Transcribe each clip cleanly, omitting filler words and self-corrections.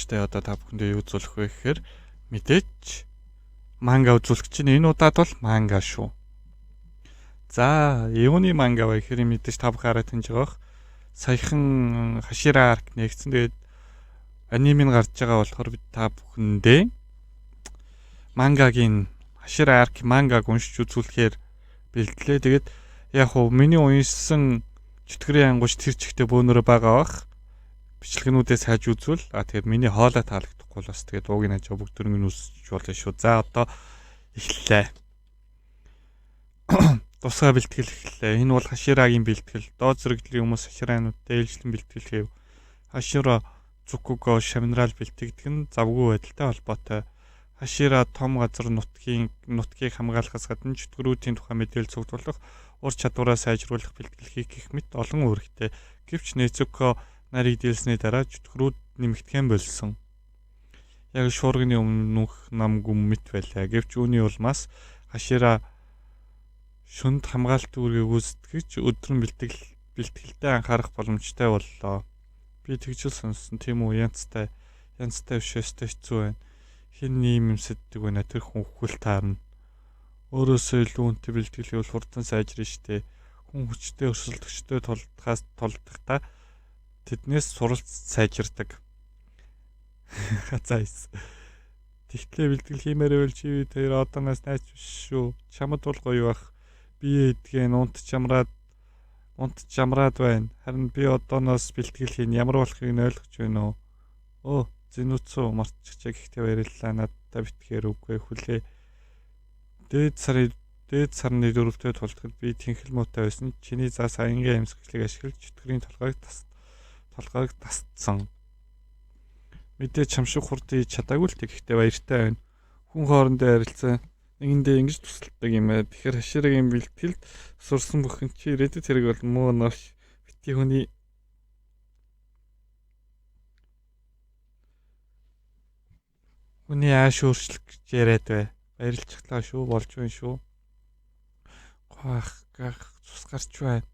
Шүү дээ, одоо та бүхэндээ юу үзүүлэх вэ гэхээр мэдээж манга үзүүлэх чинь энэ удаад бол манга шүү. За, юуны манга вэ гэхээр мэдээж та бүхэн хараад тэнж байгаа бох. Саяхан Хашира арк нэгдсэн. Тэгээд аниме нь гарч байгаа болохоор бид та бүхэндээ мангагийн Хашира арк мангаг уншиж үзүүлэхээр бэлтлээ. Тэгээд яг хуу миний уншсан чөтгөрийн ангууч тэр чигтээ бөөнөрөө байгаа бах. Бичлэгнүүдээ сайж үзвэл а тэгээд миний хоолой таалагдахгүй бол бас тэгээд уугийн хажуу бүгд дөрөв нь үсэж болно шүү. За одоо эхэллээ. Тусгай бэлтгэл эхэллээ. Энэ бол Хаширагийн бэлтгэл. Доод зэрэглэлийн хүмүүс Хашираануудтай ээлжлэн бэлтгэл хийв. Хашира Цукуго шаминрал бэлтгэдэг нь завгүй байдалтай холбоотой. Хашира том газар нутгийг хамгаалахаас гадна чөтгөрүүдийн тухай мэдээлэл цуглуулах, ур чадвараа сайжруулах бэлтгэл хийх гэх мэт олон үүрэгтэй. Гэвч Незуко нарыг дийлсний дараа чөтгөрүүд нэмэгдэхэн болсон. Яг шуурганы өмнөх нам гүм мэт байлаа. Гэвч үүний улмаас Хашира шүнд хамгаалалт үүргийг гүйцэтгэж өдрөн бэлтгэлдээ анхаарах боломжтой боллоо. Би тэгжил сонссон, тийм үү, янзтай янзтай биш өстой хэцүү байна. Хэн ийм юм сэтдэг вэ? Тэр хүн үхвэл таарна. Өөрөөсөө илүү үнэтэй бэлтгэл хийвэл хурдан сайжрна штэ. Хүн хүчтэй өрсөлдөгчтэй тулдахаас тулдахдаа тэднээс суралц сайжирдаг. За эс. Тэгтлээ бэлтгэл хиймээр байвал чи тэр одооноос найз биш шүү. Чамд бол гоё бах. Бие эдгэн унт чамраад байна. Харин би одооноос бэлтгэл хийн ямар болохыг нь ойлгож байна уу? Өө, зинүүцүү мартчихжээ, гэхдээ баярлалаа. Надтай битгээр үгүй хүлээ. Дээд сарны дөрөвтэй тулдахад би тэнхэл муутай байсан. Чиний заас аянгийн амьсгалыг ашиглаж чөтгөрийн толгойг тасдсан. Мэдээ чам шиг хурд хийж чадаагүй л гэхдээ баяртай байна. Хүн хоорондоо ярилцсан нэгэндээ ингэж тусалдаг юм аа. Тэгэхээр Хаширагийн бэлтгэлд сурсан бүхэн чи ирээдүйд хэрэг бол муу новш бити хүний ааш өөрчлөх гэж яриад бай. Баярлчихлаа шүү, болж байна шүү. Гох гах цус гарч байна.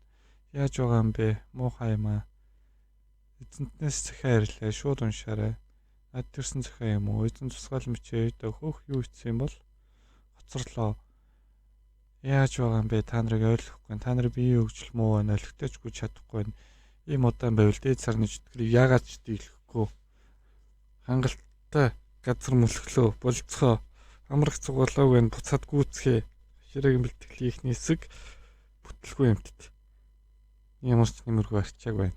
Яаж байгаа юм бэ? Муухай юм аа. Эзэнтнээс захиа ирлээ. Шууд уншаарай. Над төрсэн захиа юм уу? Эзэн тусгаал мчээ хөөх юу ицсэн юм бол хоцорлоо. Яаж байгаа юм бэ? Та нарыг ойлгохгүй. Та нарын биеийн хөгжил муу байна. Олигтойчгүй чадахгүй байна. Ийм удаан байвал дээд сарны чөтгөрийг яагаад ч дийлэхгүй. Хангалттай газар мөлхлөө. Болцгоо. Амрах цуглааг байна. Буцаад гүйцгээе. Хаширагийн бэлтгэлийн эхний хэсэг бүтлгүй юмтд. Ямар ч нэмэргүй арчааг байна.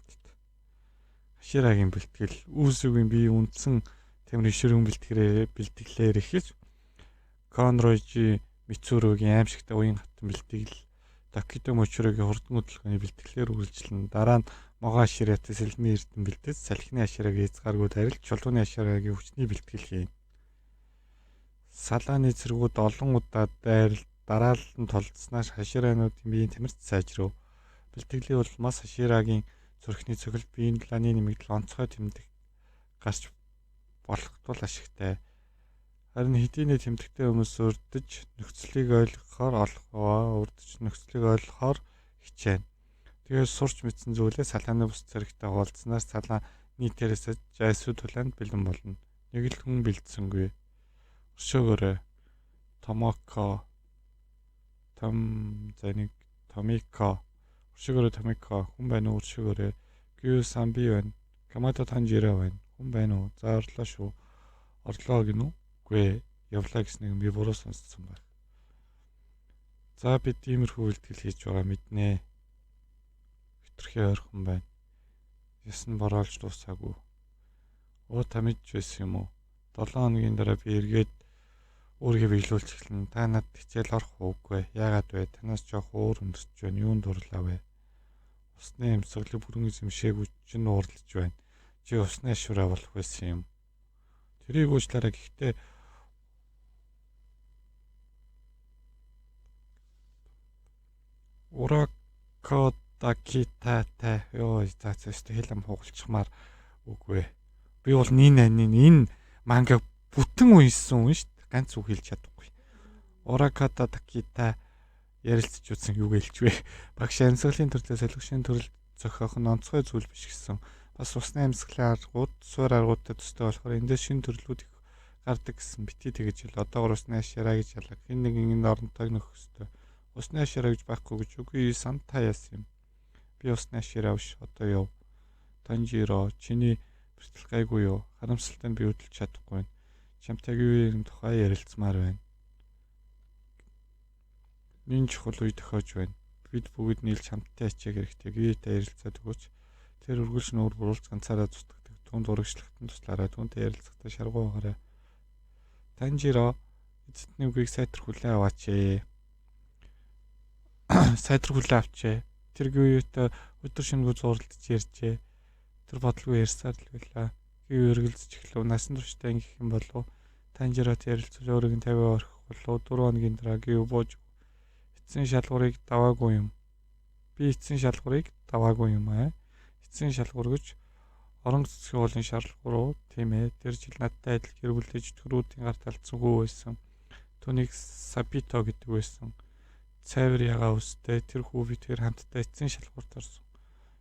Хаширагийн бэлтгэл үүсвийн бие үндсэн тамирын ширүүн бэлтгэлээр эхэлж Конройжи Мицүрөгийн аимшигтай уян хатан бэлтгэл, Токидо Мочирогийн хурдан хөдөлгөөний бэлтгэлээр үргэлжлэн дараа нь Могоо Аширатай сэлмийн эрдэм бэлдэж салхины Аширагийн хязгааргүй дайралт, чулууны Аширагийн хүчний бэлтгэл хийн. Салааны цэргүүд олон удаа дайралт дараалан толдсоноор Хашираануудын биеийн тамирт сайжрав. Бэлтгэлийн улмаас Хаширагийн зүрхний цохилт, биеийн дулааны нэмэгдэл, онцгой тэмдэг гарч болох тул ашигтай. Харин хэдийнэ тэмдэгтэй хүмүүс урдж нөхцөлийг ойлгохоор хичээнэ. Тэгээд сурч мэдсэн зүйлээ салааны бус зэрэгтэй хуваалцсанаар салаа нийтээрээс жайсуу тулаанд бэлэн болно. Нэг л хүн бэлдсэнгүй. Өшөөгөөрэй. Томоко том за нэг Томико өшөөгөөрэй Томико хүн байна уу, өшөөгөөрэй. Гю сан би байна. Камата Танжиро байна. Хүн байна уу? За орлоо шүү. Орлоо гинүү? Үгүй явлаа гэснийг би буруу сонссон байх. За бид иймэрхүү үйлдэл хийж байгаа мэднэ. Хитрхи ойрхон байна. Яс нь бороолж дуусаагүй. Өө та мэдж байсан юм уу? 7 хоногийн дараа би эргээд өөрийгөө биелүүлж эхэлнэ. Та надад хичээл орох уугүй. Яагаад вэ? Танаас жоох уур өндөрч байна. Юунд дурлаа вэ? Усны эмсэглэг бүрэн эзэмшээгүй чинь уурлаж байна. Чи усны ашуураа болох байсан юм. Тэрийг уучлаарай, гэхдээ Уракодакитатай ёо за за өстө хэл ам хугалчихмаар үгүй. Би бол энэ энэ манга бүтэн уншсан хүн шүү дээ. Ганц үг хэлж чадахгүй. Уракодакита ярилцж үзсэн юу гэлч вэ? Багш амьсгалын төрлөө солигшийн төрөл зохиох нь онцгой зүйл биш гэсэн. Бас усны амьсгалын аргууд суурь аргуудтай төстэй болохоор эндээс шинэ төрлүүд их гардаг гэсэн. Битгий тэгэж хэл. Одоогор усны хашираа гэж ялаг. Хэн нэгэн энд оронтойг нөхөх ёстой. Усны хашираа гэж байхгүй гэж үгүй сан та яасан юм. Би усны хашираа биш. Одоо яв. Танжиро чиний бэртэл гайгүй юу? Харамсалтай нь би хөдөлж чадахгүй байна. Чамтай гүйн тухай ярилцмаар байна. Нин чухал үе тохиож байна. Бид бүгд нийлж хамтдаа хичээх хэрэгтэй. Гүйтэй ярилцаад өгөөч. Тэр үргэлж нүүр буруулж ганцаараа зүтгэдэг. Түүнд урагшлахад нь туслаарай. Түүнтэй ярилцахдаа шаргуу байгаарай. Танжиро эцэстний үгийг сайтар хүлээн аваач ээ. Сайтар хүлээн авчээ. Тэр гүйтэй өдөр шөнөгүй зууралдаж ярьжээ. Тэр бодлого ярьсаар л байлаа. Гүй өргөлдөж эхлэв. Насан туршдаа ингэх юм болов. Танжирот ярилцвал өөрийг нь 50 орхих болов. 4 хоногийн дараа гүй бууж эцсийн шалгуурыг даваагүй юм. Би эцсийн шалгуурыг даваагүй юм аа. Эцсийн шалгуур гэж оронго цэцгийн уулын шалгуур уу? Тийм ээ. Тэр жил надтай адил гэр бүлдээ чөтгөрүүдийн гарт алдсан хүү байсан. Түүнийг Сабито гэдэг байсан. Цайвар ягаа өстэй тэр хүү би тэр хамтдаа эцсийн шалгуурт орсон.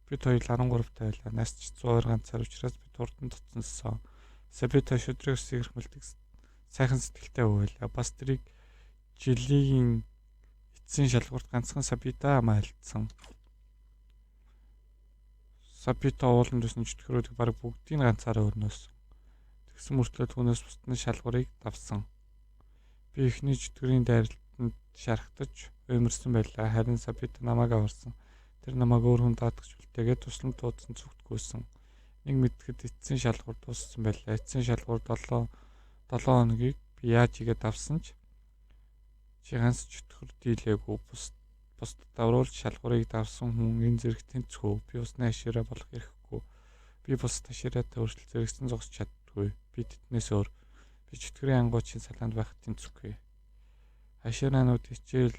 Бид хоёр 13 таа байлаа. Нас ч 102 ганцаар учраас бид хурдан татсансан. Сабито шүдрэг сэрхмэлдэг сайхан сэтгэлтэй хүү байлаа. Бас тэрийг жилийн эцсийн шалгуурт ганцхан Сабита амаалдсан. Сабито ууланд өсөн чөтгөрүүдийг бараг бүгдийг нь ганцаараа өрнөөсөн. Тэгсэн мөртлөө түүнээс бусад нь шалгуурыг давсан. Би эхний чөтгөрийн дайралтанд шархтаж уймарсан байлаа. Харин Сабито намайг аварсан. Тэр намайг өөр хүн даатгаж үлдээгээд туслан туудсан зүгтгүйсэн. Нэг мэдхэд эцсийн шалгуур дууссан байлаа. Эцсийн шалгуур 7 7 хоногийг би яаж игээд авсан ч чи ганц чөтгөр дийлээгүй. Бусдад давруулж шалгуурыг давсан хүн энэ зэрэг тэнцвүү. Би усны хашираа болох эрхгүй. Би бусад хашираатай хүртэл зэрэгцэн зогсож чаддаггүй. Би тэднээс өөр. Би чөтгөрийн ангуучийн салаанд байх тэнцвэхгүй. Хашираанууд хичээл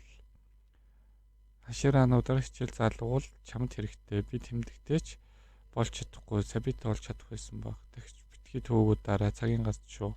хашираануудаар хичээл залгуул чамд хэрэгтэй. Би тэмдэгтэй ч болж чадахгүй. Сабит болж чадах байсан баг. Тэгч битгий төвөгөө дараа цагийн гарц шүү.